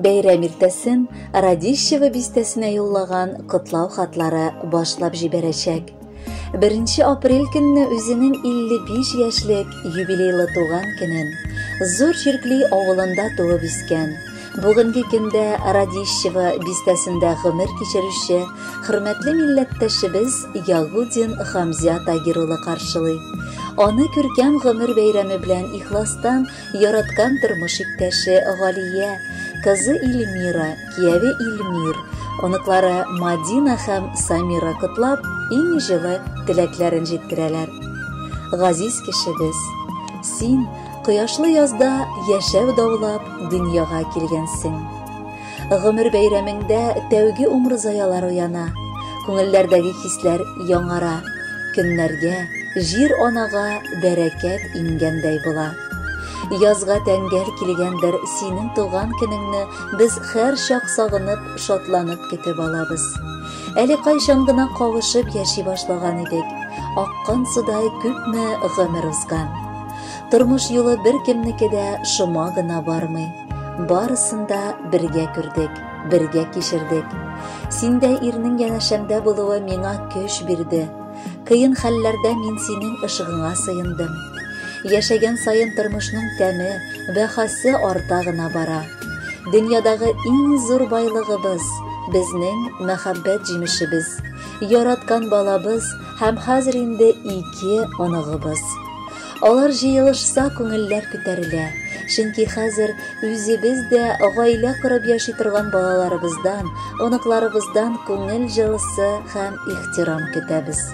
Бәйрәм иртәсен Радищево бистәсенә юллаган котлау хатлары башлап җибәрәчәк. 1 апрель көнне үзенең 55 яшьлек юбилейлы туган көнен Зур Чиркли авылында туып үскән, бүгенге көндә Радищево бистәсендә гомер кичерүче хөрмәтле милләттәшебез Ягудин Хамзя Тагир улы каршылый. Аны күркәм гомер бәйрәме белән ихластан яраткан тормыш иптәше Галия, кызы Эльмира, кияве Илмир, оныклары Мадина һәм Самира котлап, иң җылы теләкләрен җиткерәләр. Газиз кешебез, син кояшлы язда яшәү даулап дөньяга килгәнсең. Гомер бәйрәмеңдә тәүге умырзаялар уяна, күңелләрдәге хисләр яңара, көннәргә, җир-анага бәрәкәт иңгәндәй була. Язга тәңгәл килгәндер синең туган көнеңне без һәрчак сагынып, шатланып көтеп алабыз. Әле кайчан гына кавышып яши башлаган идек, аккан судай күпме гомер узган. Тормыш юлы беркемнеке дә шома гына бармый. Барысын да бергә күрдек, бергә кичердек. Синдә ирнең янәшәмдә булуы миңа көч бирде. Кыен хәлләрдә мин синең ышыгыңа сыендым. Яшәгән саен тормышның тәме, бәһасе арта гына бара. Дөньядагы иң зур байлыгыбыз, безнең мәхәббәт җимешебез, яраткан балабыз һәм хәзер инде ике оныгыбыз. Алар җыелышса, күңелләр күтәрелә, чөнки хәзер үзебез дә гаилә корып яши торган балаларыбыздан, оныкларыбыздан күңел җылысы һәм ихтирам көтәбез.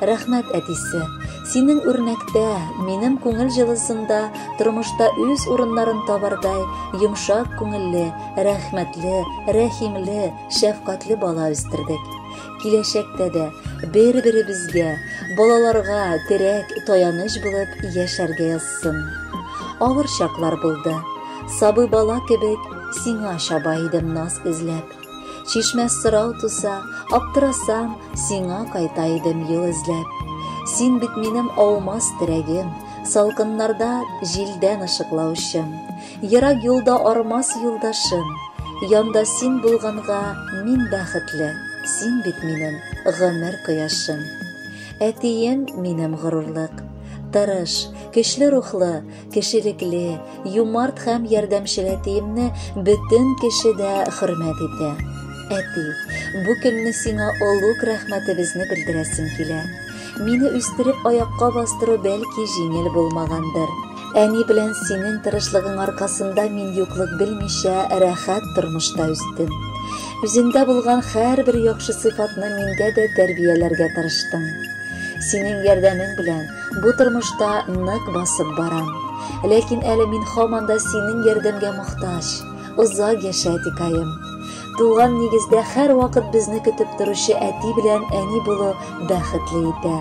Рәхмәт, әтисе, синең үрнәктә, минем күңел җылысында тормышта үз урыннарын табардай йомшак күңелле, рәхмәтле, рәхимле, шәфкатьле бала үстердек. Киләчәктә дә бер-беребезгә, балаларга терәк, таяныч булып яшәргә язсын. Авыр чаклар булды. Сабый бала кебек сиңа чаба идем наз эзләп. Чишмәс сорау туса, аптырасам, сиңа кайта идем юл эзләп. Син бит минем аумас терәгем, салкыннарда җилдән ышыклаучым, ерак юлда армас юлдашым. Янда син булганга мин бәхетле, син бит минем гомер кояшым. Әтием минем горурлык. Тырыш, көчле рухлы, кешелекле, юмарт һәм ярдәмчел әтиемне бөтен кеше дә хөрмәт итә. Әти, бу көнне сиңа олуг рәхмәтебезне белдерәсем килә. Мине үстереп аякка бастыру бәлки җиңел булмагандыр. Әни белән синең тырышлыгың аркасында мин юклык белмичә рәхәт тормышта үстем. Үзеңдә булган һәрбер яхшы сыйфатны миндә дә тәрбияләргә тырыштың. Синең ярдәмең белән бу тормышта нык басып барам. Ләкин әле мин һаман да синең ярдәмгә мохтаҗ. Озак яшә, әтикаем. Туган нигездә һәрвакыт безне көтеп торучы әти белән әни булу бәхетле итә.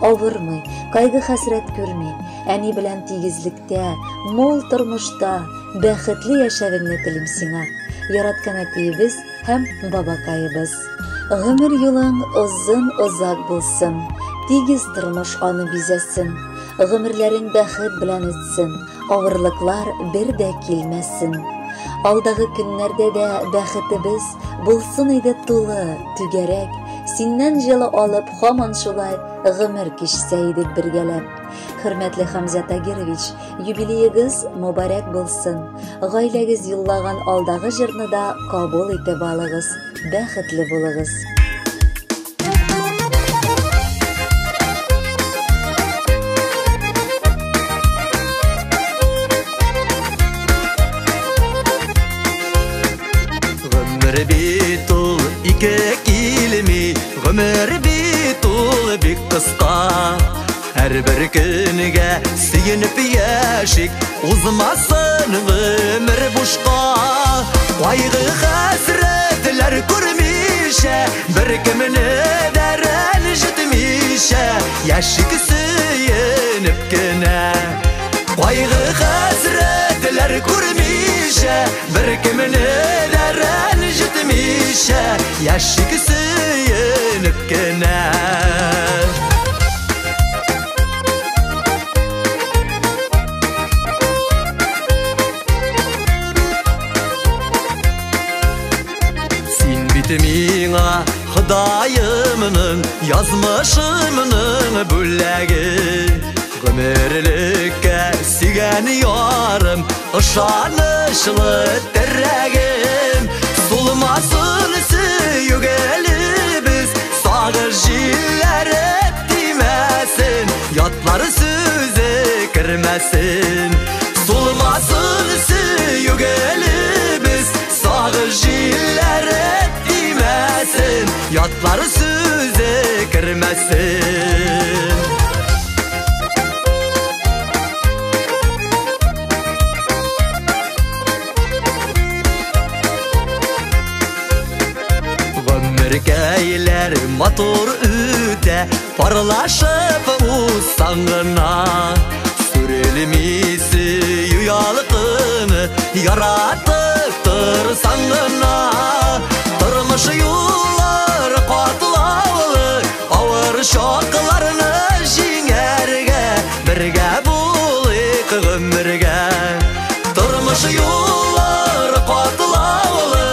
Авырмый, кайгы-хәсрәт күрми, әни белән тигезлектә, мул тормышта, бәхетле яшәвеңне телим сиңа, яраткан әтиебез һәм бабакаебыз. Гомер юлың озын-озак булсын, тигез тормыш аны бизәсен, гомерләрең бәхет белән үтсен, авырлыклар бер дә килмәсен. Алдагы көннәрдә дә бәхетебез булсын иде тулы, түгәрәк, синнән җылы алып, һаман шулай гомер кичсә идек бергәләп. Хөрмәтле Хамза Тагирович, юбилеегыз мөбарәк булсын. Гаиләгез юллаган алдагы җырны да кабул итеп алыгыз. Бәхетле булыгыз. Гомер бит ул ике килми, гомер бит ул бик кыска. Һәрбер көнгә сөенеп яшик, узмасын гомер бушка. Кайгы хәсрәтләр күрмичә, бер кемне дә рәнҗетмичә, яшик сөенеп кенә. Кайгы хәсрәтләр күрмичә, бер кемне дә рәнҗетмичә, яшик сөенеп кенә. Язмышымның бүләге. Гомерлеккә сөйгән ярым, ышанычлы терәгем. Сулмасын сөю гөлебез, сагыш җилләре тимәсен, ятлар сүзе кермәсен. Сулмасын сөю гөлебез, сагыш җилләре тимәсен, ятлар сүзе кермәсен. Гомеркәйләр матур үтә, парлашып узсаң гына. Сүрелми сөю ялкыны, яратып торсаң гына. Тормыш юллары катлаулы, авыр чакларны җиңәргә, бергә булыйк гомергә. Тормыш юллары катлаулы,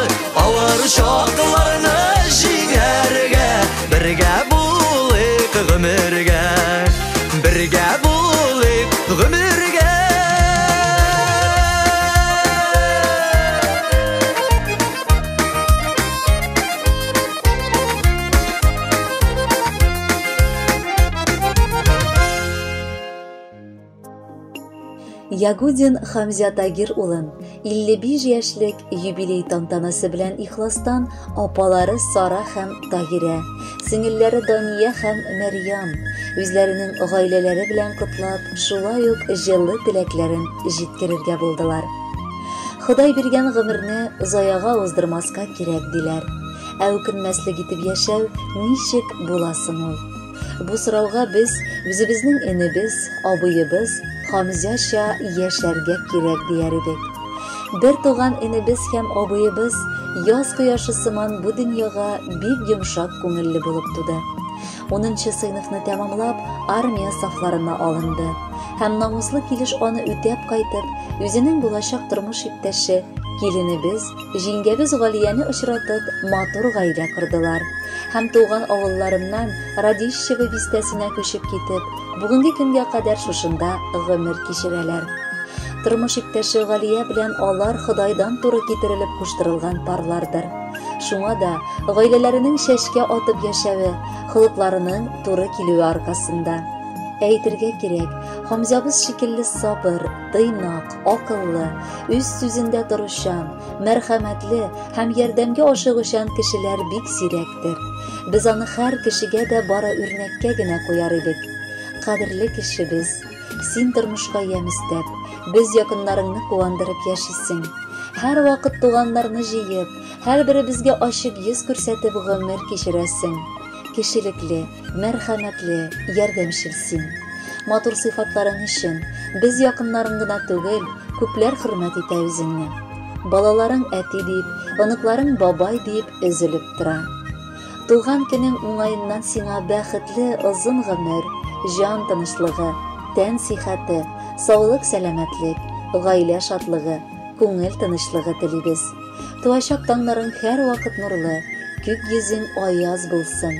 авыр чакларны җиңәргә, бергә булыйк гомергә, бергә булыйк гомергә. Ягудин Хамзя Тагир улын 55 яшьлек юбилей тантанасы белән ихластан апалары Сара һәм Тагирә, сеңелләре Дания һәм Мәрьям үзләренең гаиләләре белән котлап, шулай ук җылы теләкләрен җиткерергә булдылар. Ходай биргән гомерне заяга уздырмаска кирәк, диләр. Ә үкенмәслек итеп яшәү ничек була соң ул? Бу сорауга без үзебезнең энебез, абыебыз Хамзяша яшәргә кирәк дияр идек. Бер туган энебез һәм абыебыз яз кояшы сыман бу дөньяга бик йомшак күңелле булып туды. 10 сыйныфны тәмамлап, армия сафларына алынды һәм намуслы килеш аны үтәп кайтып, үзенең булачак тормыш иптәше, киленебез, җиңгәбез Галияне очратып, матур гаилә кордылар. Һәм туган авылларыннан Радищево бистәсенә күчеп китеп, бүгенге көнгә кадәр шушында гомер кичерәләр. Тормыш иптәше Галия белән алар Ходайдан туры китерелеп куштырылган парлардыр. Шуңа да гаиләләренең чәчкә атып яшәве, холыкларының туры килүе аркасында. Әйтергә кирәк, Хамзябыз шикелле сабыр, тыйнак, акыллы, үз сүзендә торучан, мәрхәмәтле һәм ярдәмгә ашыгучан кешеләр бик сирәктер. Без аны һәр кешегә дә бары үрнәккә генә куяр идек. Кадерле кешебез, син тормышка ямь өстәп, без якыннарыңны куандырып яшисең. Һәр вакыт туганнарны җыеп, һәрберебезгә ачык йөз күрсәтеп гомер кичерәсең. Кешелекле, мәрхәмәтле, ярдәмчел син. Матур сыйфатларың өчен без якыннарың гына түгел, күпләр хөрмәт итә үзеңне. Балаларың әти дип, оныкларың бабай дип өзелеп тора. Туган көнең уңаеннан сиңа бәхетле озын гомер, җан тынычлыгы, тән сихәте, саулык сәламәтлек, гаилә шатлыгы, күңел тынычлыгы телибез. Туачак таңнарың һәр вакыт нурлы, күк йөзең аяз булсын.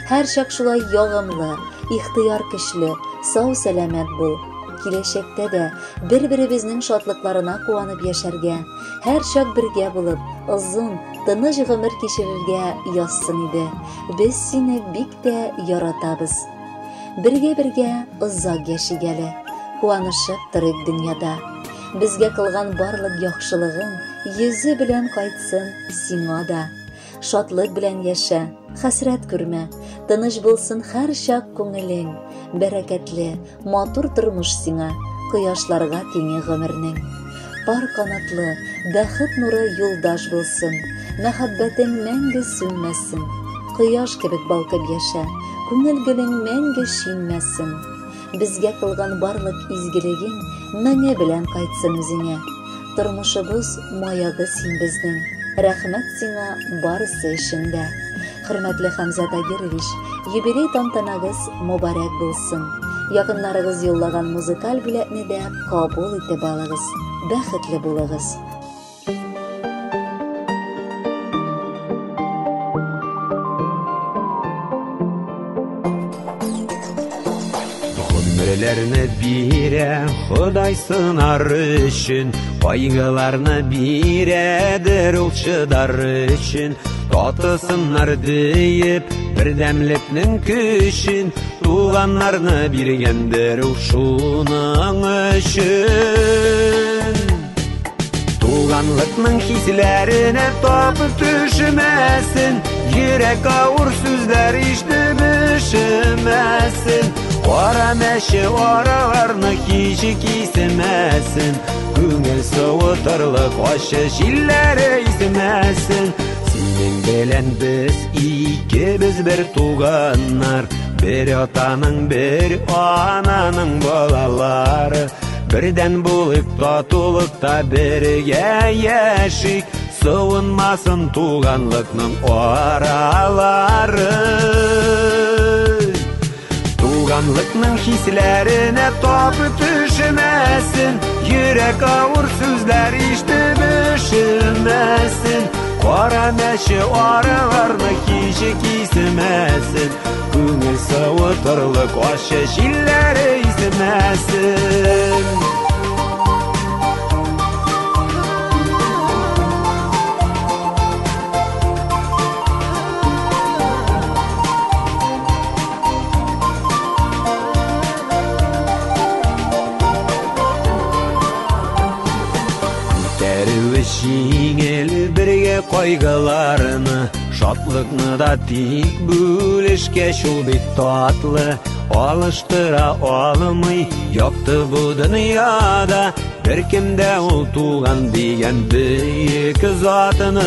Һәр чак шулай ягымлы, ихтыяр көчле, сау сәламәт бул. Киләчәктә дә бер-беребезнең шатлыкларына куанып яшәргә, һәр чак бергә булып, озын, тыныч гомер кичерергә язсын иде. Без сине бик тә яратабыз. Бергә-бергә озак яшик әле, куанышып торыйк дөньяда. Безгә кылган барлык яхшылыгың йөзе белән кайтсын сиңа да. Шатлык белән яшә, хәсрәт күрмә, тыныч булсын һәр чак күңелең. Бәрәкәтле, матур тормыш сиңа, кояшларга тиңе гомернең. Пар канатлы, бәхет нуры юлдаш булсын, мәхәббәтең мәңге сүнмәсен. Кояш кебек балкып яшә, күңел гөлең мәңге шиңмәсен. Безгә кылган барлык изгелегең меңе белән кайтсын үзеңә. Тормышыбыз маягы син безнең. Рәхмәт сиңа барысы өчен дә. Хөрмәтле Хамза Тагирович, юбилей тантанагыз мөбарәк булсын. Якыннарыгыз юллаган музыкаль бүләкне дә кабул итеп алыгыз. Бәхетле булыгыз. Гомерләрне бирә Ходай сынар өчен, кайгыларны бирәдер ул чыдар өчен. Татысыннар диеп бердәмлекнең көчен, туганнарны биргәндер ул шуның өчен. Туганлыкның хисләренә тапып төшмәсен, йөрәк авыр сүзләр ишетеп өшемәсен. Кара мәче араларны һич кисмәсен, күңел суытырлык ачы җилләре исмәсен. Синең белән без икебез бер туганнар, бер атаның, бер ананың балалары. Бердән булып татулыкта бергә яшик, суынмасын туганлыкның аралары. Туганлыкның хисләренә тапып төшмәсен, йөрәк авыр сүзләр ишетеп өшемәсен. Кара мәче араларны һич кисмәсен, күңел суытырлык ачы җилләре исмәсен. Күтәрүе җиңел бергә кайгыларны, шатлыкны да тик бүлешкәч ул бик татлы. Алыштыра алмый якты бу дөньяда беркем дә ул туган дигән бөек затны.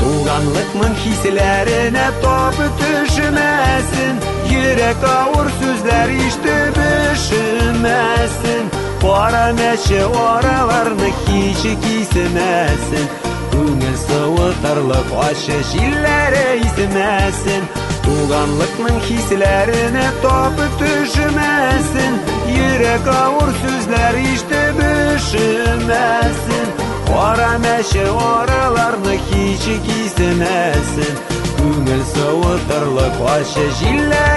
Туганлыкның хисләренә тапып төшмәсен, йөрәк авыр сүзләр ишетеп өшемәсен. Кара мәче араларны һич кисмәсен, күңел суытырлык ачы җилләре исмәсен. Туганлыкның хисләренә тапып төшмәсен, йөрәк авыр сүзләр ишетеп өшемәсен. Кара мәче араларны һич кисмәсен, күңел суытырлык ачы җилләре